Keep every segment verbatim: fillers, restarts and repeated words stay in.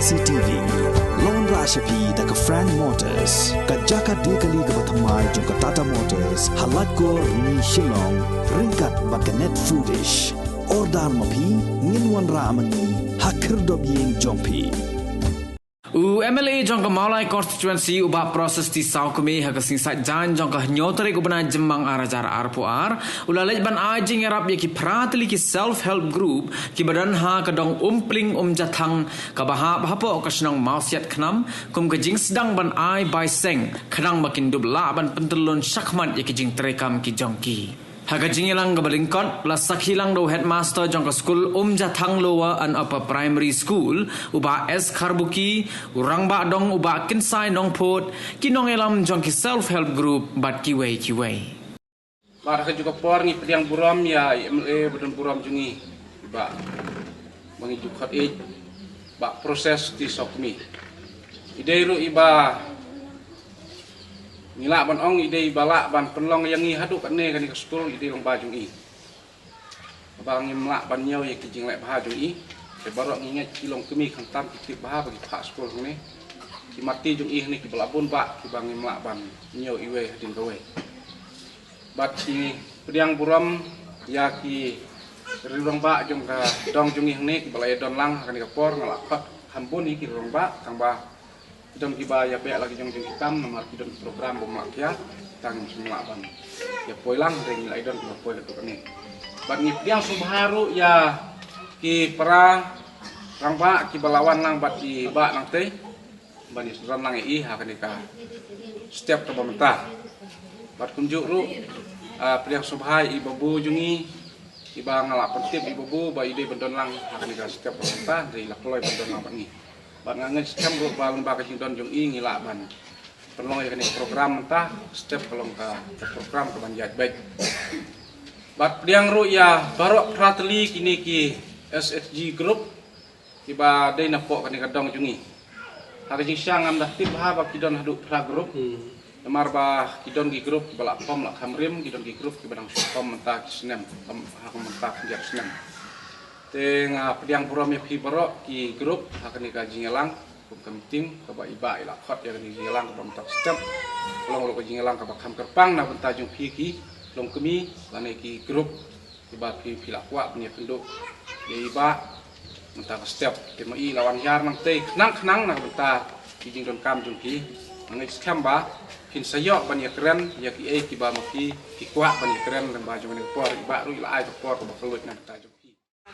C T V. Long ra sha phi da ka Frank Motors, ka jaka de kali kaba thymmai jong ka Tata Motors, ha Laitkor Ni Shillong, ryngkat bad ka Net Foodish. Order ma phi, ngin wanrah ma ngi ha khyrdop ïing jong phi. U M L A jong ka Mawlai Constituency, u Bah Proses T Sawkmie, ha ka sngi Saitjaiñ jong ka hynñiew tarik u bnai Jymmang ar hajar arphew ar, u la leit ban ai jingïarap ïa ki phra tylli ki self help group kiba don ha ka dong Umpling Umjathang, kaba hap hapoh ka shnong Mawsiat Khnam, kum ka jingsdang ban ai bai seng khnang ba kin dup lah ban pyntyllun shakhmat ïa ki jingtreikam ki jong ki. Ha ka jingïalang kaba lyngkot, la sakhi lang da u headmaster jong ka skul Umjathang Lower and Upper Primary School, u Bah S Kharbuki, u rangbah dong u Bah Kynsai Nongphut, ki nongïalam jong ki self help group bad kiwei kiwei. Bad ha kajuh ka por ngi pdiang burom ïa i M L A ba don burom jong ngi, i Bah, ba ngi ju khot ïa i Bah Proses T Sawkmie. I dei ruh iba ngi lah ban ong i dei iba lah ban pynlong ïa ngi haduh katne kane ka skul, i dei long ba jong i. Ba ngim lah ban ñiew ïa ki jingleh bha jong i. Te baroh ngi ngeit ki longkmie khamtam ki tip bha ba ki phah skul hangne. Ki mati jong i hangne kiba la bun bah kiba ngim lah ban ñiew iwei hadien kawei. Bad ngi pdiang burom ïa ki riew rangbah jong ka dong jong ngi hangne kiba la ïadon lang ha kane ka por, nga la khot kham bun ïa ki riew rangbah tang ba ki don kiba ïa beh la ki jong jong ki kam namar ki don program ba mlak ïa tang ngim lah ban ïa poi lang, hynrei ngi la ïadon kiba poi haduh kane. Bad ngi pdiang sngewbha ruh ïa ki para rangbah kiba la wan lang bad i Bah Nangtei ban ïa sdang lang ïa i ha kane ka step kaba mynta. Bad kumjuh ruh, ah, pdiang sngewbha ïa i Babu jong ngi, iba nga la pyntip i Babu ba i dei ban don lang ha kane ka step kaba mynta, hynrei i la kloi ban don lang bad ngi. Bad nga ngeit skhem ruh ba lyngba ka jingdon jong i ngi lah ban pynlong ïa kane ka program mynta, step ka long ka, ka program kaban ïaid beit. Bad pdiang ruh ïa baroh phra tylli kine ki S H G group kiba dei napoh kane ka dong jong ngi. Ha ka jingshisha ngam da tip bha ba ki don haduh phra group. Hmm. Namar ba ki don ki group kiba la pom la kham rim, ki don ki group kiba dang shu pom mynta ki snem, ha ka mynta khyndiat snem. Te nga pdiang burom ïa phi baroh ki group ha kane ka jingïalang kum ka meeting kaba i Bah i la khot ïa kane ka jingïalang kaba mynta step. Ka long ruh ka jingïalang kaba kham kyrpang na bynta jong phi ki longkmie lane ki group kiba phi, phi la kwah ban ïakynduh ïa i Bah mynta ka step. Te ma i la wan hiar Nangtei khnang khnang na ka bynta ki jingdonkam jong phi. Nga ngeit skhem ba phin sa ïoh ban ïakren ïa kiei kiba ma phi phi kwah ban ïakren lyngba jong kane ka por. I Bah ruh i la ai ka por kaba kylluid na ka bynta jong phi.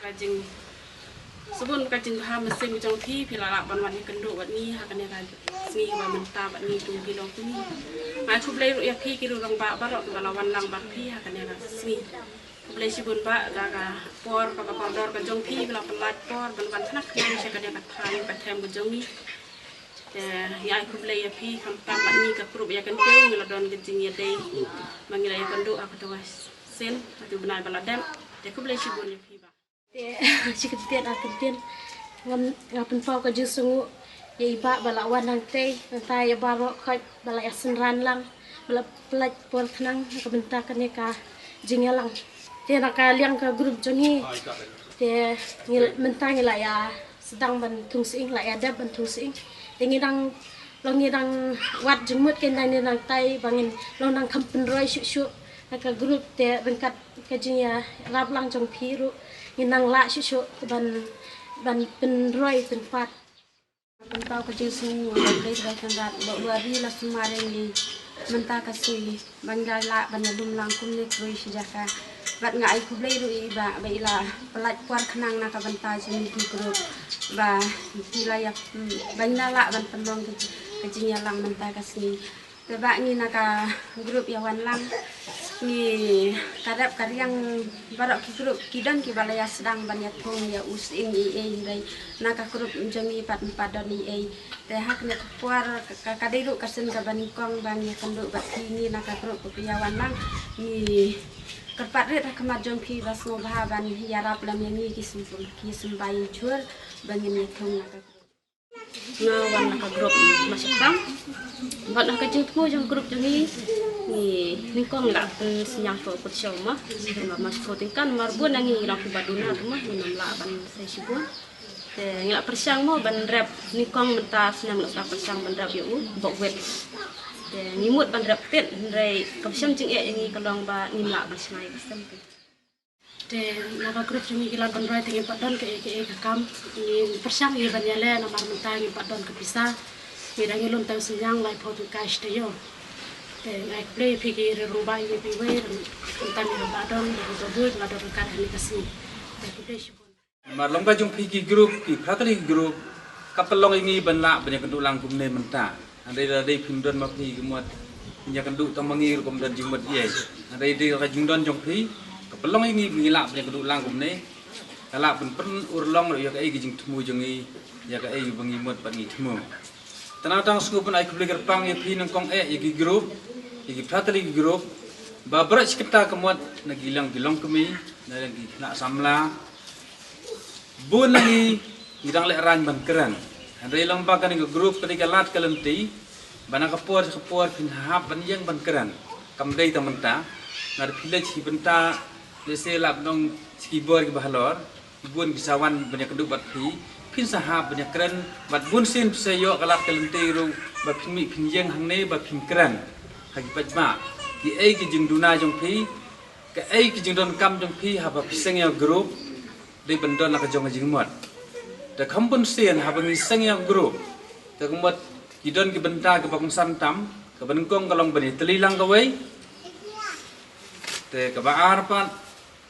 Ka jingsbun ka jingbha mynsiem jong phi, phi la lah ban wan ïakynduh bad ngi ha kane ka sngi kaba mynta bad ngi kum ki longkmie. Nga ai khublei ruh ïa phi ki riew rangbah baroh kiba la wan lang bad phi ha kane ka sngi. Khublei shibun Bah da ka por kaba kordor ka jong phi, phi la pynlait por ban wan khnang khnang sha kane ka thaiñ ka them ka jong ngi. Te ngi ai khublei ïa phi khamtam bad ngi ka group ïa ka ntiew ngi la don ka jingïadei ba ngi la ïakynduh ha kato ka sien, ha kato ka bnai ba la dep. Te khublei shibun ïa phi Bah. Te shi kyntien ar kyntien ngam, nga pynpaw ka jingsngewnguh ïa i Bah ba la wan Nangtei, nangta ïa baroh khoit ba la ïasynran lang, ba la pynlait por khnang ha ka bynta kane ka jingïalang. Te na ka liang ka group jong ngi, te ngi mynta ngi la ïa sdang ban thung sying, la ïa dep ban thung sying. Te ngi dang, long ngi dang wad jingmut, kein dang ngi dang tai ba ngin long nang kham pynroi shuh shuh na ka group, te ryngkat ka jingïarap lang jong phi ruh ngin nang lah shuh shuh ban, ban pynroi pynpat. Pynpaw ka jingsngewnguh ïa U Blei Trai Kynrad ba u la ri la sumar ïa ngi mynta ka sngi ba ngi la lah ban ïalum lang kumne khrui shi jaka. Bad nga ai khublei ruh ïa i Bah ba i la pynlait por khnang na ka bynta jong ngi ki group ba ngi la ïa, ba ngi la lah ban pynlong ka jingïalang mynta ka sngi. Te Bah ngi na ka group ïa wan lang ngi ka rep ka riang baroh ki group ki don kiba la ïa sdang ban ïa thung ïa u sying ei ei, hynrei na ka group jong ngi pat ym pat don ei ei. Te ha kane ka por ka, ka dei ruh ka sien kaba nyngkong ba ngi ïakynduh bad phi, ngi na ka group kaba ïa wan lang ngi kyrpad rit ha khmat jong phi ba sngewbha ban ïarap lem ïa ngi ki symbai, ki symbai jhur ba ngin ïa thung na ka group. Nga wan na ka group Mashakdang. Bad na ka jingthmu jong ka group jong ngi, Ngi nyngkong lah pynsngew to kut show mo. Namar ma shu tyngka namar bun na ngi ngi long kiba duna tu mo, ngi nym lah ban sei shibun. Te ngi lah pyrshang mo ban rep nyngkong mynta snem lah pyrshang ban rep ïa u bok wet. Te ngi mut ban rep tit hynrei ka pyrshang jingeh ïa ngi ka long ba ngim lah ban shna ïa ka sem te. Te na ka group jong ngi ki lad ban roi te ngim pat don kaei kaei ka kam. Ngi pyrshang ïa ban ïaleh namar mynta ngim pat don ka pisa. Ngi dang ïalum tang synñiang lai phew tyngka shi taïew. Te ngi ai khublei ïa phi ki rangbah ïa phi wei, mynta ngi rangbah don, don ka buit, la don ka kar ha kane ka sngi. Te khublei shibun. Namar long ba jong phi ki group, ki Phrateli ki group, ka pynlong ïa ngi ban lah ban ïakynduh lang kumne mynta. Hynrei lada dei phim don ma phi ka mut phin ïakynduh tang ma ngi ruh kam don jingmut ei. Hynrei dei ka jingdon jong phi ka pynlong ïa ngi ba ngi lah ban ïakynduh lang kumne. Ka lah ban pynurlong ruh ïa kaei ka jingthmu jong ngi, ïa kaei ba ngi mut bad ngi thmu. Te nangta nga sngewbha ban ai khublei kyrpang ïa phi nyngkong eh, ïa ki group, ïa ki Phrateli ki group, ba baroh shi katta ka mut na ki liang ki longkmie, na liang ki khynnah samla, bun na ngi ngi dang lehraiñ ban kren. Hynrei long ba kane ka group ka dei ka lad ka lynti ba na ka por sha ka por phin hap ban ïeng ban kren. Kam dei tang mynta, lada phi leit sha ki bynta, lehse lah ban ong sha ki bor kiba halor, bun ki sa wan ban ïakynduh bad phi, phin sa hap ban ïakren bad bun sien phi sa ïoh ka lad ka lynti ruh ba phin mih phin ïeng hangne ba phin kren ha ki paidbah. Kiei ki jingduna jong phi, kaei ki jingdonkam jong phi haba phi seng ïa ka group, dei ban don la ka jong ka jingmut. Te kham bun sien haba ngi seng ïa ka group, te ka mut ki don ki bynta kiba kongsan tam. Kaba nyngkong ka long ban ïatylli lang kawei. Te kaba ar pat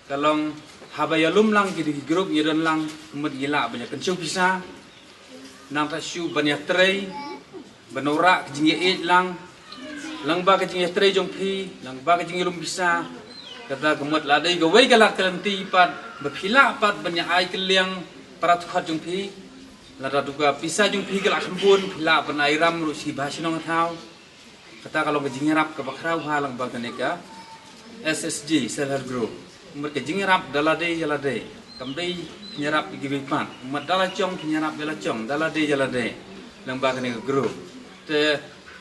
ka long haba ïalum lang ki, ki group ngi don lang, ka mut ngi lah ban ïakynshiew pisa. Nangta shu ban ïatrei, ban wanrah ka jingïaieit lang. Lyngba ka jingïatrei jong phi, lyngba ka jingïalum pisa, kata ka mut la dei kawei ka lad ka lynti pat ba phi lah pat ban ïa ai kylliang para dkhot jong phi. Lada tu ka pisa jong phi ka la kham bun, phi lah ban ai ram ruh sha ki ba shnong thaw. Kata ka long ka jingïarap kaba khraw ha lyngba kane ka S S G, Self Help Group. Mut ka jingïarap da lade ïa lade. Kam dei pynïarap ïa kiwei pat. Mut da la jong pynïarap ïa la jong, da lade ïa lade. Lyngba kane ka group. Te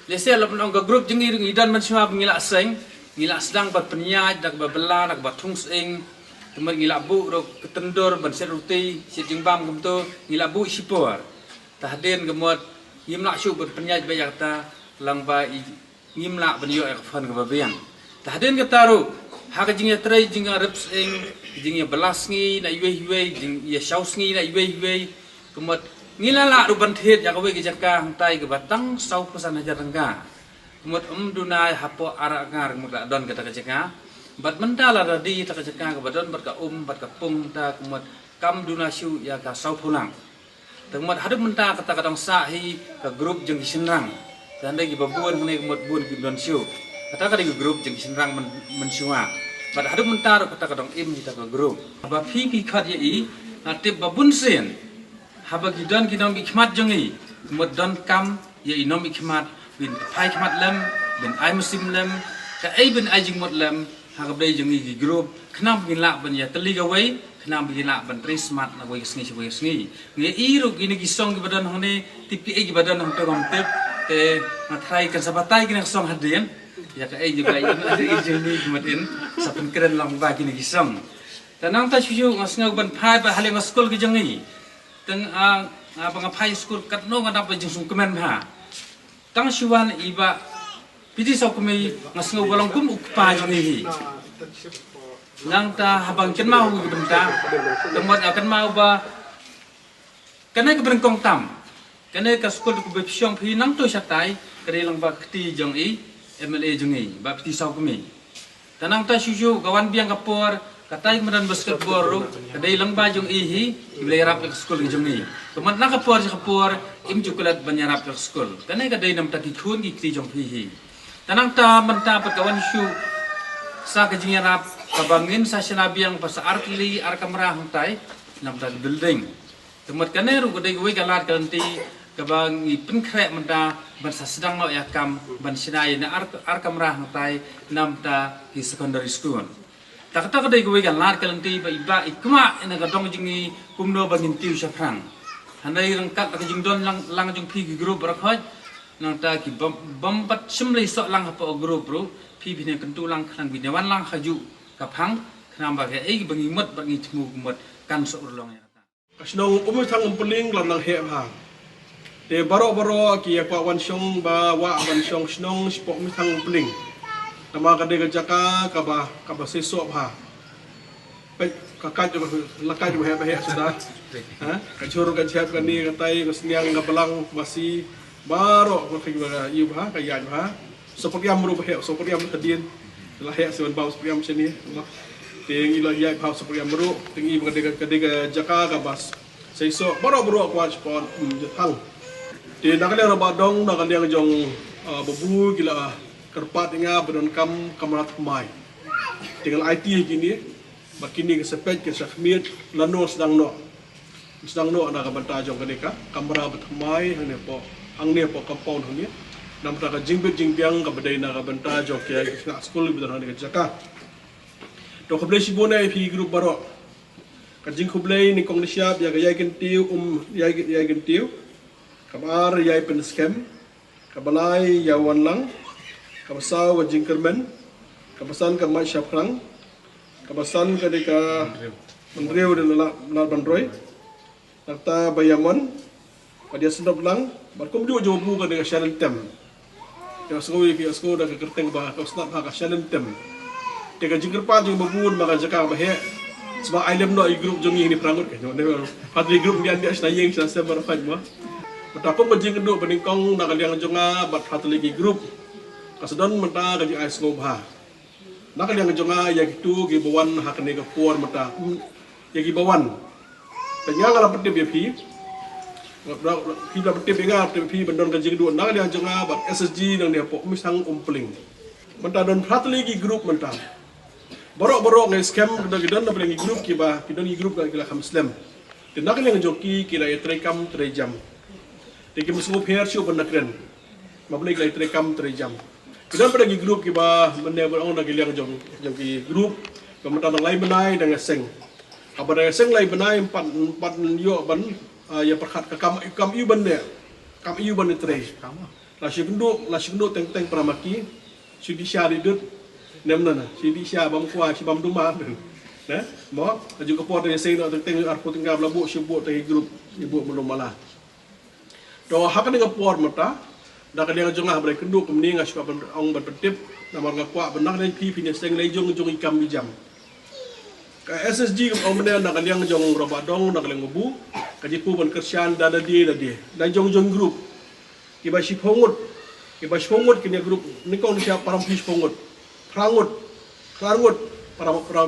lehse la ban ong ka group jong ngi, ngi don mynshuwa ba ngi la seng, ngi la sdang ban pynïaid da kaba bylla, da kaba thung sying. Te mut ngi la buh ruh ka tyndur ban siat ruti, siat jingbam kumto, ngi la buh shipor. Te hadien ka mut ngim lah shuh ban pynïaid beit ïa kata lyngba i ngim lah ban ïoh ïa ka fund kaba biang. Te hadien kata ruh ha ka jingïatrei, jingïarep sying, jingïabylla sngi na iwei iwei, jingïashaw sngi na iwei iwei, ka mut ngi la lah ruh ban thied ïa kawei ka jaka hangtai kaba tang saw phew san hajar tyngka. Ka mut ym duna hapoh Arakngar, ka mut la don kata ka jaka. Bad mynta lada dei kata ka jaka kaba don bad ka um bad ka pung, te ka mut kam duna shuh ïa ka saw phew lak. Te ka mut haduh mynta kata ka dang sah hi ka group jong ki shynrang. Te hynrei kiba bun hangne ka mut bun kim don shuh. Kata ka dei ka group jong ki shynrang myn, mynshuwa. Bad haduh mynta ruh kata ka dang im hi kata ka group. Haba phi phi khot ïa i, nga tip ba bun sien haba ki don ki nongmihkhmat jong i, ka mut donkam ïa i nongmihkhmat ban phai khmat lem, ban ai mynsiem lem, kaei ban ai jingmut lem ha kaba ïadei jong ngi ki group, khnang ba ngin lah ban ïatylli kawei, khnang ba ngin lah ban trei smat na kawei ka sngi sha kawei ka sngi. Ngi ïohi ruh kine ki song kiba don hangne, tip kiei kiba don hangto ngam tip. Te nga tharai kan sa batai kine ki song hadien. Ïa kaei ba i, i jong ngi ki mut in sa pynkren lang ba kine ki song. Te nangta shuh shuh nga sngew ban phai ba ha liang ka skul ka jong ngi. Tang, ah, ah, ba nga phai skul katno nga dap ba jingsngewkmen bha. Tang shu wan i Bah P T Sawkmie, nga sngew ba long kum u kpa jong ngi hi. Nangta haba nga kynmaw ïa ki bynta, te mut nga kynmaw ba kane kaba nyngkong tam, kane ka skul kaba phi shong phi nangto shatai, ka dei lyngba ka kti jong i M L A jong ngi, Bah P T Sawkmie. Te nangta shuh shuh ka wan biang ka por, katai ka madan basketball ruh ka dei lyngba jong i hi, kiba la ïarap ïa ka skul ka jong i. Ka mut na ka por sha ka por im ju klet ban ïarap ïa ka skul. Kane ka dei namar ki khun ki kti jong phi hi. Te nangta mynta pat ka wan shuh sa ka jingïarap kaba ngin sa shna biang pat sa ar tylli ar kamra hangtai namar ka building. Te mut kane ruh ka dei kawei ka lad ka lynti kaba ngi pynkhreh mynta ban sa sdang noh ïa ka kam ban shna ïa kane ar, ar kamra hangtai namar ki secondary school. Te kata ka dei kawei ka lad ka lynti ba i Bah i kynmaw ïa kane ka dong jong ngi kumno ba ngin tiew shaphrang. Hynrei ryngkat ka jingdon lang, lang jong phi ki group baroh khoit, Nangta ki bym, bym pat shym la ïasoh lang hapoh group ruh, phi phin ïa kyntu lang khnang phin ïa wan lang ha juh ka phang, khnang ba kaei ba ngi mut bad ngi thmu ka mut kan sa urlong ïa kata. Ka shnong Umthang Umpling la nang heh bha. Te baroh baroh ki ïa kwah wan shong ba wah ban shong shnong shapoh Umthang Umpling. Namar ka dei ka jaka kaba, kaba seisoh bha. Peit, ka kaj, la kaj ba heh ba heh suda. Ha? Ka jhur ka jhep kane katai ka sniang ka balang masi. Baroh ka thik ba ïa bha, ka ïaid bha. Sopot ïam ruh ba heh, sopot ïam ka dien. La heh siwan bam sopot ïam shane. Te ngi la ïaid bha sopot ïam ruh. Te ngi ba ka dei ka, ka dei ka jaka kaba seisoh. Baroh baroh kwah shipon, um, jathang. Te na ka liang Rabadong, na ka liang jong, ah, Babu ki la kyrpad ïa nga ba donkam kamra thymmai. Te nga la aiti ïa kine. Ba kine ki sa peit ki sa khmied lano sdang noh. Sdang noh na ka bynta jong kane ka kamra ba thymmai hangne hapoh, hangne hapoh compound hangne. Na ka bynta ka jingbit jingbiang kaba dei na ka bynta jong ki, ki khynnah skul ba don hangne ka jaka. To khublei shibun ïa phi group baroh. Ka jingkhublei nyngkong nyngshap ïa ka Ïai Kyntiew, um, Ïai, Ïai Kyntiew. Kaba ar Ïai Pynskhem. Kaba lai Ïawanlang, kaba saw ka Jingkyrmen, kaba san ka Mait Shaphrang, kaba san ka dei ka Mynriew dei na Lad, Lad Banroi, nangta ba ïamon, ba dei sndop lang, bad kumjuh jong u ka dei ka Shalin Tem. Ïa sngew ïa ki, ïa sngew da ka kyrteng ba ka sngap ha ka Shalin Tem. Te ka jingkyrpad jong Babu namar ka jaka ba heh. Sbah ai lem noh ïa ki group jong ngi ni phra ngut ka. Nyo ne phra tylli group ngi ïa shna ïing shna sem ba rafait mo. Mynta kum ka jingkynduh ba nyngkong na ka liang jong nga bad phra tylli ki group. Ka sdang mynta ka jingai sngew bha. Na ka liang jong nga ïa kitu ki ba wan ha kane ka por mynta. Hmm, ïa ki ba wan. Te nga nga la pyntip ïa phi. Phi la pyntip ïa nga, pyntip ïa phi ban don ka jingduh na ka liang jong nga bad S S G nangne hapoh Umsang Umpling. Mynta don phra tylli ki group mynta. Baroh baroh ngi skhem ki don, ki don na pdeng ki group kiba, ki don ki group ki la kham slem. Te na ka liang jong ki ki la ïa trei kam trei jam. Te ki ym sngewpher shuh ban da kren. Ba balei ki la ïa trei kam trei jam. Ki don pdeng ki group kiba mynne ban ong na ka liang jong, jong ki group. Ba mynta dang lai bnai dang ïa seng. Haba dang ïa seng lai bnai ym pat, ym pat ïoh ban, ah, ïa pyrkhat ka kam, kam ïu ban ne. Kam ïu ban ïa trei. La shi kynduh, la shi kynduh teng teng para ma ki. Shi dih sha dih dud. Nem na na. Shi dih sha bam kwai, shi bam duma. Ne? Mo, aju ka por dang ïa seng na teng teng arphew tyngka ba la buh shi buh teng ki group. Ïa buh mano mala. To ha kane ka por mynta, na ka liang jong nga haba la kynduh kumne nga shu kwah ban ong ban pyntip, namar nga kwah ban nang lei phi phin ïa seng lei jong jong i kam i jam. Ka S S G ka ong mynne na ka liang jong Rabadong, na ka liang Babu, ka jingpynkyrshan da lade lade. Da jong jong group. Kiba shiphew ngut, kiba shiphew ngut kine group, nyngkong nyngshap para phi shiphew ngut. Phra ngut, phra ngut, para, para,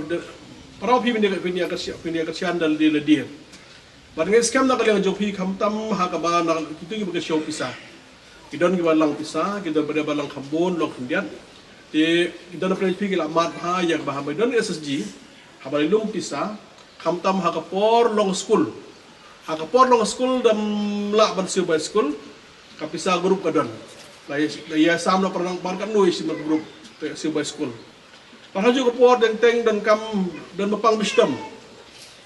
para phi phin ïa, phin ïa kyrshan, phin ïa kyrshan da lade lade. Bad nga ngeit skhem na ka liang jong phi khamtam ha kaba na kitu kiba kyrshan pisa. Ki don kiba lang pisa, ki don ba dei ba lang khambun, long khyndiat. Te ki don na pdeng phi ki la mad bha ïa kaba haba don S S G, haba la lum pisa, khamtam ha ka por long skul. Ha ka por long skul dam lah ban siew bai skul, ka pisa group ka don. La ïa, la ïa sam na pyrnang bar ka nui siew bai group, te siew bai skul. Bad ha ju ka por teng teng don kam, don ba pang ba shitom.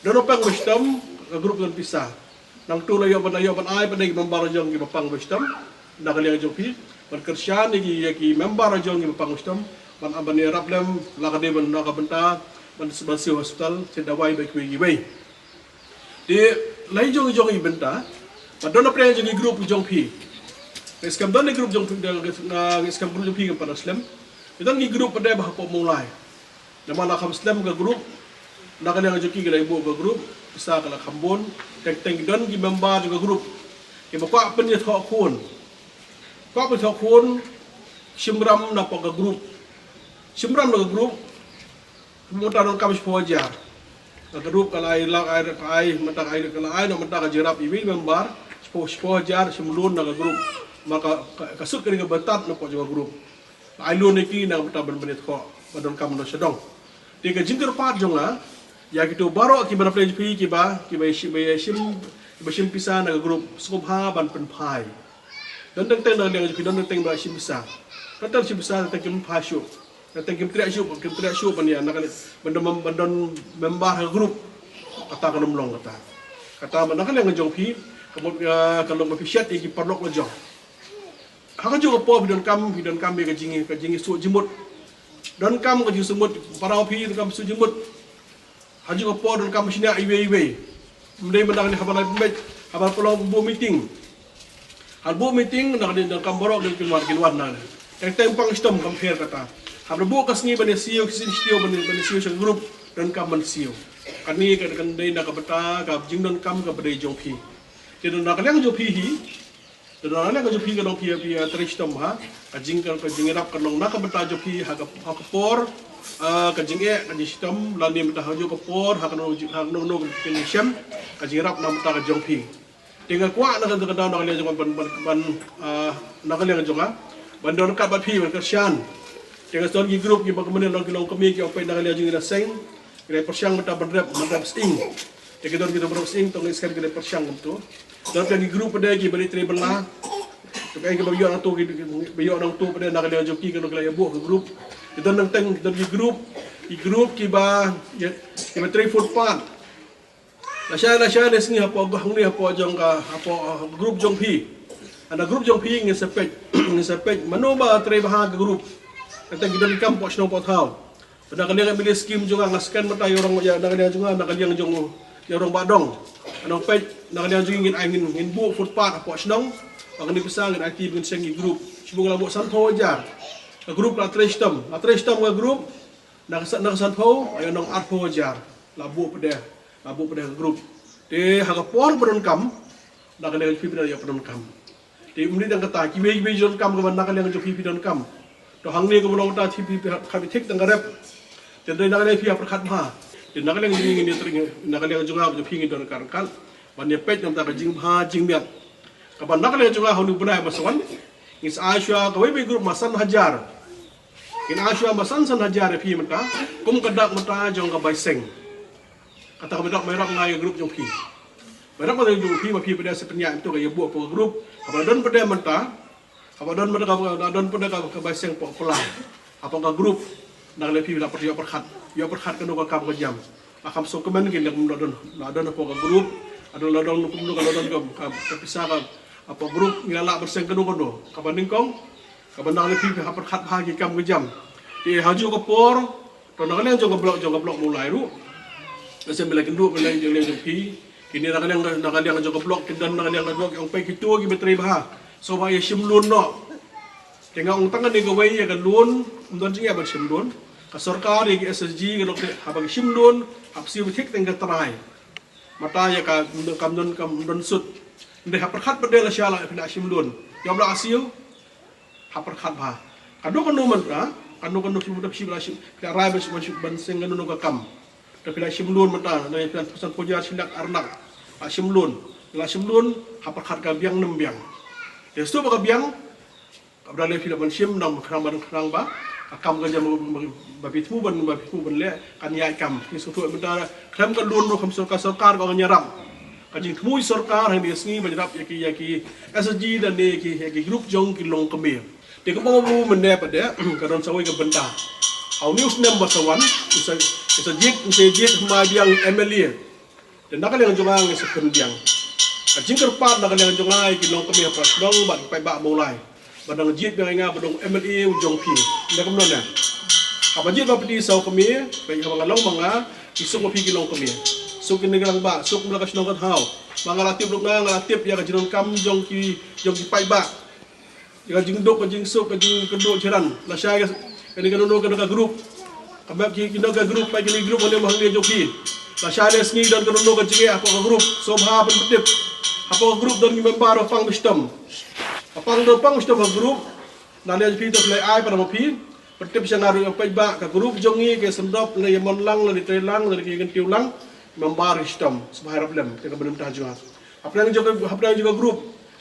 Don ba pang ba shitom, ka group don pisa. Nangtu la ïoh ban, la ïoh ban ai pat ïa ki member jong ki ba pang ba shitom. Na ka liang jong phi, ban kyrshan ïa ki, ïa ki member jong ki ba pang ba shitom. Ban, ban ïarap lem, la ka dei ban na ka bynta, ban, ban siew hospital, siew dawai bad kiwei kiwei. Te, la i jong i jong i bynta, bad don na pdeng jong i group jong phi. Ngi skhem don i group jong phi, ngi skhem group jong phi kan pat slem. Don i group pat ba hapoh Mawlai. Namar la kham slem ka group, na ka liang jong ki ki la i buh ka group, pisa ka la kham bun, teng teng ki don ki member jong ka group. Kiba kwah pynïathoh khun. Kwah pynïathoh khun, shim ram na pdeng ka group. Shim ram na ka group, mynta don kam shiphew hajar. Ka group ka la ai lak ai ka ai, mynta ka ai ka la ai, na mynta ka jingïarap iwei i member, shiphew, shiphew hajar, shim loan na ka group. Ma ka, ka, ka sut ka dei kaba tad na pdeng jong ka group. La ai loan ïa ki na ka bynta ban pynïathoh, ba don kam ban don sha dong. Te ka jingkyrpad jong nga, ïa kito baroh kiba na pdeng jong phi kiba, kiba ïa shim, ba ïa shim, ba shim pisa na ka group, sngewbha ban pynphai. Don teng teng na ka liang jong phi, don teng teng ba shim pisa. Don teng shim pisa, don teng kim phai shuh. Don teng kim treh shuh, kim treh shuh ban ïa, na ka liang, ban don, ban don member ha ka group. Kata kan ym long kata. Kata ba na ka liang jong phi, ka mut, ah, ka long ba phi shet ïa ki paralok la jong. Ha kajuh ka por phi donkam, phi donkam ïa ka jing, ka jingïasuk jingmut. Donkam ka jingsuk jingmut, para phi donkam suk jingmut. Ha kajuh ka por donkam shna iwei iwei. Ym dei mynta kane haba la pynbeit, haba la pynlong buh meeting. Haba buh meeting, na kane donkam baroh ki wan, ki wan na. Teng teng pang shitom kam pher kata. Haba buh ka sngi ban ïasiew, ki sien siew ban, ban ïasiew sha ka group, donkam ban siew. Kane ka, kan dei na ka bynta ka jingdonkam kaba dei jong phi. Te na ka liang jong phi hi, te na ka liang jong phi ka long phi, phi, ah, trei shitom ha. Ka jing, ka, ka jingïarap ka long na ka bynta jong phi ha ka, ha ka por, ah, ka jingeh, ka jingshitom, lane mynta ha kajuh ka por, ha kano, ha kano kano ka jingshem, ka jingïarap na ka bynta ka jong phi. Te nga kwah na ka, na ka, na ka liang jong nga ban, ban, ban, ah, na ka liang jong nga ban don ryngkat bad phi, ban kyrshan. Te nga sdang ki group kiba kumne long, ki longkmie ki ong peit na ka liang jong ngi na seng, ki la pyrshang mynta ban rep, ban rep sying. Te ki don, ki don ban rep sying, to ngi skem ki la pyrshang kumto. Don ki group pat de kiba leit trei bylla. Te ka kiba ïoh nangto, kiba ïoh nangto pat de na ka liang jong ki, ki don, ki la ïa buh ki group. Ki don nangteng, ki don ki group, ki group kiba, ïa, kiba trei footpath. Lashai, lashai, lashai sngi hapoh, hangne hapoh jong ka, hapoh, uh, group jong phi. Hana group jong phi ngin sa peit, ngin sa peit mano ba trei bha ha ka group. Kata ki donkam hapoh shnong hapoh thaw. Bad na ka liang M L A scheme jong nga, nga scan mynta ïa u rong, ïa na ka liang jong nga, na ka liang jong u, ïa u Rangbah Dong. Hana peit na ka liang jong ngi, ngin ai, ngin, ngin buh footpath hapoh shnong. Bad kane ka pisa ngin aiti, ngin seng ïa ki group. Shibun la buh sanphew hajar. Ka group la trei shitom, la trei shitom ka group. Na ka sa-, na ka sanphew, ïa nong arphew hajar. La buh pat de, la buh pat de ka group. Te ha ka por ba donkam, na ka liang jong phi pat de ïa ba donkam. Te ym dei tang kata, kiwei kiwei jong donkam, kaba na ka liang jong phi phi donkam. To hangne kaba long kata, phi, phi, phi, phi thik tang ka rep. Te dei na ka liang phi ha pyrkhat bha. Te na ka liang jong ngi, ngi trei, na ka liang jong nga jong phi ngi donkam ryngkat. Ban ïa peit na ka bynta ka jingbha jingmiat. Kaba na ka liang jong nga ha une u bnai ba sa wan, ngin sa ai shuwa kawei kawei group ma san hajar. Ngin ai shuwa ma san san hajar ïa phi mynta, kum ka dak mynta jong ka bai seng. Kata ka dak mai rap nga ïa group jong phi. Mai rap nga ïa group jong phi, ma phi pat de sa pynïaid mynta ka ïa buh hapoh ka group. Haba don pat de mynta, haba don mynta ka, ka don pat de ka, ka bai seng hapoh pla. Hapoh ka group, na ka liang phi la pyrkhat, ïa pyrkhat kano ka kam ka jam. La kham sngewkmen ki, la don, la don hapoh ka group, la don, la don kumno ka, la don ka, ka, ka pisa ka, hapoh group, ngi la lah ban seng kano kano. Kaba nyngkong, kaba na ka liang phi ha pyrkhat bha ki kam ki jam. Te ha kajuh ka por, to na ka liang jong ka block, jong ka block Mawlai ruh. Ngi shem ba la kynduh ba la jong, jong phi. Kine na ka liang, na ka liang jong ka block, ki don na ka liang ka block, ong peit kito kiba trei bha. Sngewbha ïa shim loan noh. Te nga ong tang kane kawei ïa ka loan, ym don jingeh ban shim loan. Ka sorkar ïa ki S H G ka dok te haba ki shim loan, hap siew thik teng ka trai. Mynta ïa ka, kam don, kam don sut. Ym dei ha pyrkhat pat de lashai la phi la shim loan. Ïa ba la siew, ha pyrkhat bha. Kano kano mynta, kano kano ki mynta phi la shim, phi la rai ban shim, ban shim, ban seng kano kano ka kam. Te phi la shim loan mynta, na phi la san hajar, shi lak, ar lak. La shim loan. La shim loan, ha pyrkhat ka biang ne ym biang. Te shuh ba ka biang, kaba dang lei phi lah ban shim, nang khnang ba, khnang ba ka kam ka jam ba phi thmu ban, ba phi thmu ban leh kan ïaid kam. Ngi sngewthuh mynta khlem ka loan ruh kam sorkar, sorkar ka ong ïarap. Ka jingthmu sorkar ha kine ki sngi ban ïarap ïa ki, ïa ki S H G lane ïa ki, ïa ki group jong ki longkmie. Te kumba nga ong mynne pat de, ka don sa kawei ka bynta. Ha une u snem ba sa wan, ngin sa, ngin sa jied, ngin sa jied hima biang M L A. Te na ka liang jong nga ngin sa pynbiang. Ka jingkyrpad na ka liang jong nga ïa ki longkmie hapoh shnong bad ki paidbah Mawlai. Ba dang jied biang ïa nga ban long M L A u jong phi. Ynda kumno ne, haba jied ba phi saw kmie, ba haba nga long ma nga, ki suk ma phi ki longkmie. Suk kine ki rangbah, suk ma la ka shnong ka thaw. Ba nga la tip ruh nga, nga la tip ïa ka jingdonkam jong ki, jong ki paidbah. Ïa ka jingduk, ka jingsuk, ka jingkynduh jinghiar. Lashai ka, kane kano kano ka group. Ka map ki, kino ka group, peit kine group hangne ba hangne jong phi. Lashai la sngi don kano kano ka jingeh hapoh ka group. Sngewbha ban pyntip. Hapoh ka group don ki member ba pang ba shitom. Ba pang, don pang ba shitom ha group. Na liang jong phi to phi la ai para ma phi. Pyntip sha nga ruh ïa u paidbah, ka group jong ngi ka Symdop, la ïa mon lang, la ïa trei lang, la ïa kyntiew lang. Member ki shitom. Sngewbha ïarap lem, te kaba mynta jong nga. Hapdeng jong ka, hapdeng jong ka group.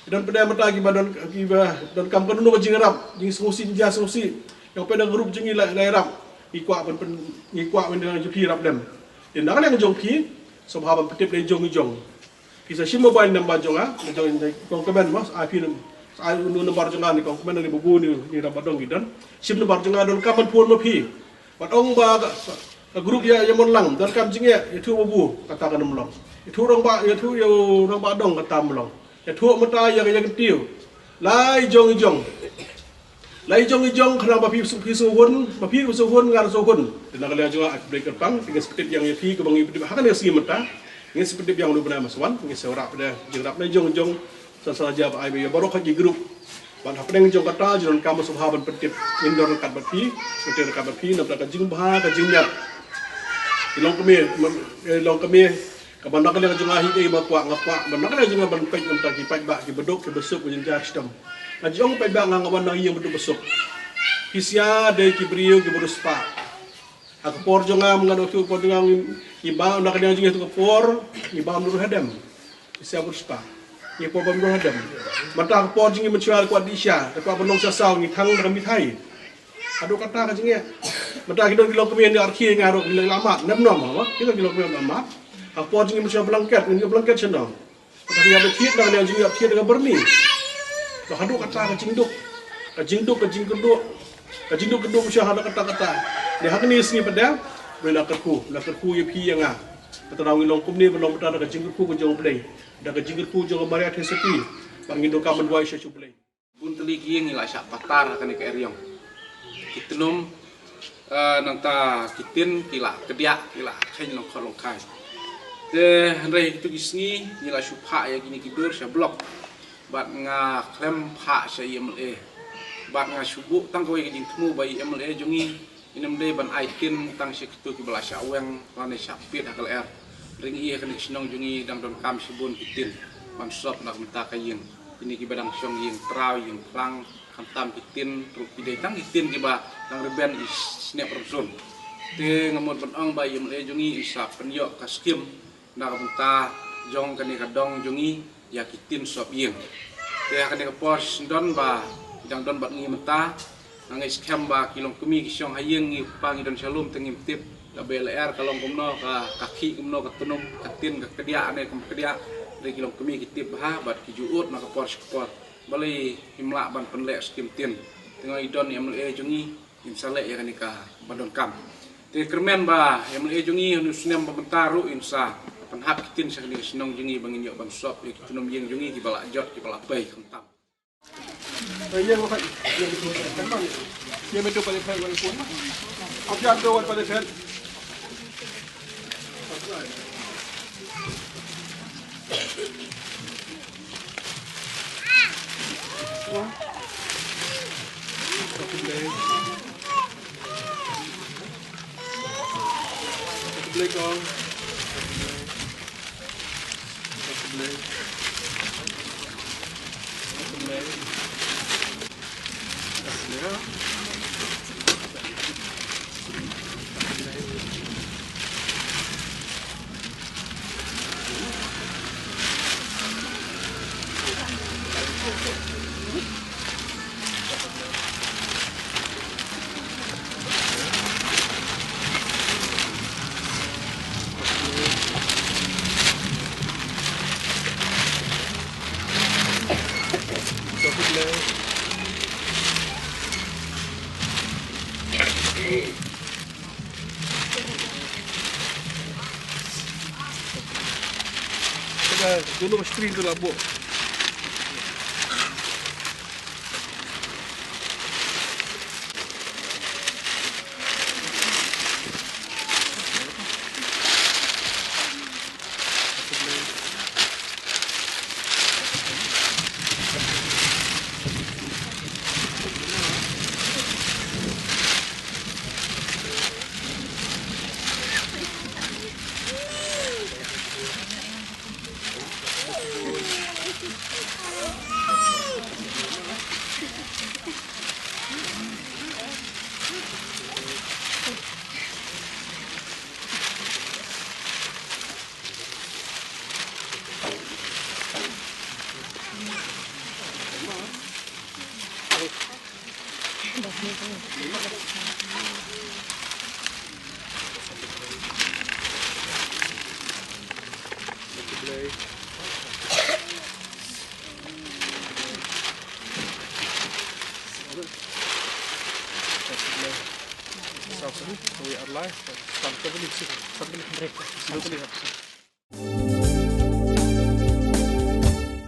Don pat de mynta kiba don, kiba donkam kano kano ka jingïarap, jingsngewsih, jingsngewsih. Ïa u paidbah group jong ngi la, la ïarap. Ngi kwah ban pyn, ngi kwah ban ïarap jong phi, ïarap lem. Te na ka liang jong phi, sngewbha ban pyntip lei jong ngi jong. Phi sa shim mobile number jong nga, jong, jong kong kmen mo, sa ai phi num-, sa ai u number jong nga ne kong kmen ne bubu ne, ne Rangbah Dong ngi don. Shim number jong nga, donkam ban phone ma phi. Bad ong ba ka, ka group ïa, ïa mon lang, donkam jingeh, ïathuh bubu, kata kan ym long. Ïathuh Rangbah, ïathuh ïa u Rangbah Dong, kata ym long. Ïathuh mynta ïa, ïa kyntiew. Lai jong i jong. Lai jong i jong khnang ba phi sngewhun, ba phi sngewhun, nga ruh sngewhun. Te na ka liang jong nga, ai khublei kyrpang, te ngin sa pyntip ïa phi kaba ngi pyntip ha kane ka sngi mynta. Ngin sa pyntip ïa u Bnai Maswan, ngin sa ïarap da jingïarap lai jong i jong. Sa sa jia ba ai ba ïa baroh ki group. Ban hapdeng jong kata jingdonkam sngewbha ban pyntip, ngin don ryngkat bad phi, ngin don ryngkat bad phi, namar ka jingbha, ka jingmiat. I long kmie, i long kmie, kaba na ka liang jong nga hi dei ba kwah, nga kwah, ba na ka liang jong nga ban peit namar ki paidbah, ki baduk, ki basuk, ki jynjar shitom. Nga jong paidbah nga, nga wan na ïing baduk basuk. Ki sia dei ki briew, ki briew spah. Ha ka por jong nga, nga dok tu por jong nga, ngi ba na ka liang jong nga tu ka por, ngi ba mru hadem. Sia bur spa. Ngi por ba mru hadem. Mynta ka por jong ngi mynshuwa kwah di sha, kwah ba nong sa saw ngi thang da ka mithai. Haduh kata ka jingeh. Mynta ki don ki long kmie ni arki nga ruh ki long lamat, nem nom ha, ki don ki long kmie lamat. Ha por jong ngi mynshuwa blanket, ngi blanket sha nong. Mynta ngi ïa ba thied na ka liang jong ngi ïa thied da ka byrni. Ba haduh kata ka jingduk. Ka jingduk, ka jingkyrduh. Ka jingduk kyrduh mynshuwa haduh kata kata. Dei ha kane sngi pat dei, ba la kyrkhu, la kyrkhu ïa phi ïa nga. Kata ngi long kumne ba long mynta da ka jingkyrkhu ka jong U Blei. Da ka jingkyrkhu jong ka Maria Theisotti. Ba ngin donkam ban duwai sha U Blei. Bun tylli ki ïing ngi la shah patar ha kane ka eriong. Ki tnum, eh, nangta ki tin ki la kdiah, ki la kheiñ long khot long khai. Te hynrei ha kitu ki sngi ngi la shu phah ïa kine ki dur sha block. Bad nga khlem phah sha i M L A. Bad nga shu buh tang kawei ka jingthmu ba i M L A jong ngi, in ym dei ban ai tin tang sha kitu kiba la shah weng lane shah piet ha ka lyer. Hynrei ngi i ha kane ka shnong jong ngi dang donkam shibun ki tin ban sop na ka bynta ka ïing. Kine kiba dang shong ïing traw, ïing phlang, khamtam ki tin ruh ki dei tang ki tin kiba dang rben i sniap rynsun. Te nga mut ban ong ba i M L A jong ngi in sa pynïoh ka skim na ka bynta jong kane ka dong jong ngi ïa ki tin sop ïing. Te ha kane ka por shisyndon ba ki dang don bad ngi mynta, nga ngeit skhem ba ki long kmie ki shong ha ïing, ngi pa ngi don sha lum te ngim tip. Lada ba lyer ka long kumno, ka, ka khih kumno, ka tnum, ka tin, ka kdiah ne kam kdiah. Te ki long kmie ki tip bha bad ki ju ud na ka por sha ka por. Balei ngim lah ban pynleh skim tin. Te nga i don i M L A jong ngi, in sa leh ïa kane kaba donkam. Te kyrmen ba i M L A jong ngi ha une u snem ba mynta ruh in sa pynhap ki tin sha kane ka shnong jong ngi ba ngin ïoh ban sop ïa ki tnum ïing jong ngi kiba la jot kiba la pei khamtam. Dulu screen tu lah, Bu.